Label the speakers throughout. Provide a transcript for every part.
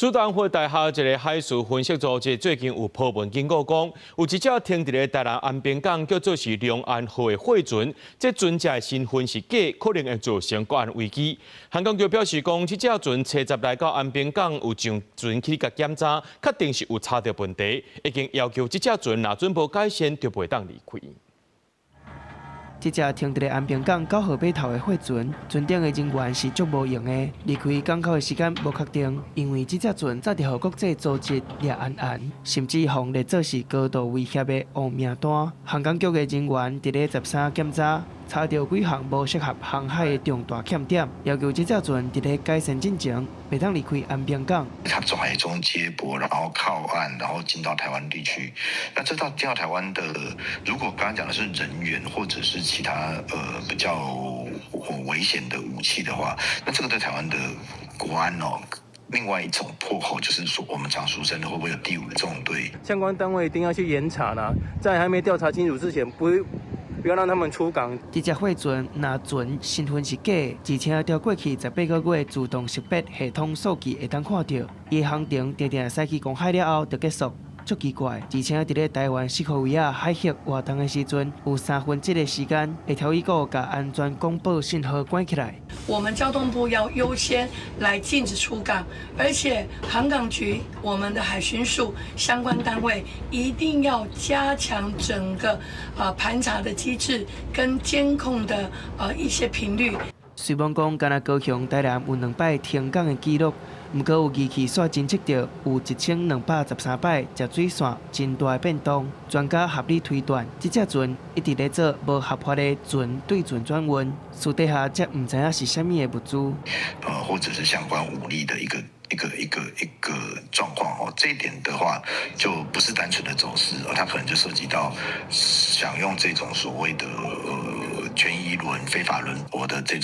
Speaker 1: 斯坦福大學一个海事分析組織最近有鋪文警告講，有一隻停佇咧台南安平港叫做是龍安號的貨船，這船隻的身份是假，可能會造成國安危機。航港局表示講，這隻船初十來到安平港有上船去共檢查，確定是有查著問題，已經要求這隻船若準無改善，就袂當離開。
Speaker 2: 這隻停佇咧安平港九號碼頭的貨船，船頂的人員是足無閒的，離開港口的時間無確定，因為這隻船早佇予國際組織列安安，甚至予列做是高度威脅的黃名單。航港局的人員佇咧13檢查，查著幾項無適合航海的重大欠點，要求這隻船佇咧改善進前，袂當離開安平港。
Speaker 3: 它從海中接駁，然後靠岸，然後進到台灣地區。那這到進到台灣的，如果剛剛講的是人員或者是其他比較危險的武器的話，那這個對台灣的國安哦，另外一種破口就是說，我們講俗稱的會不會有第五縱隊？
Speaker 4: 相關單位一定要去嚴查啦，在還沒調查清楚之前，不要讓他們出港。
Speaker 2: 這隻貨船若船身份是假，而且調過去18個月自動識別系統數據會當看著，伊的航程定定駛去公海了後就結束。足奇怪，而且佇咧台灣西科維亞海域活動的時陣，有三分之一的時間會跳一個共安全廣播信號關起來。
Speaker 5: 我們交通部要優先來禁止出港，而且航港局、我們的海巡署相關單位一定要加強整個盤查的機制跟監控的一些頻率。
Speaker 2: 雖罔講，干焦高雄、台南有兩擺停港的記錄，毋過有儀器煞偵測著有1213擺食水線真大的變動。專家合理推斷，這隻船一直咧做無合法的船對船轉運，私底下才毋知影是啥物的物資。
Speaker 3: 或者是相關武力的一個狀況哦，這一點的話就不是單純的走私哦，它可能就涉及到想用這種所謂的權益輪、非法輪駁的這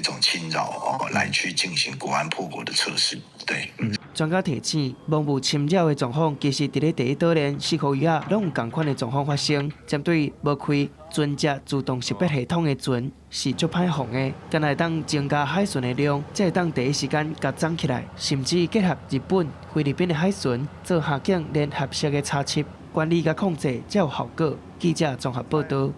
Speaker 3: 種侵擾哦，來去進行國安破國的測試。對。
Speaker 2: 專家提醒，網路侵擾的狀況，其實佇咧第一島鏈四箍魚仔攏有仝款的狀況發生。針對無開船隻自動識別系統的船是足歹防的，敢若會當增加海巡的量，才會當第一時間共擋起來，甚至結合日本、菲律賓的海巡做航警聯合式的查緝、管理佮控制，才有效果。記者綜合報導。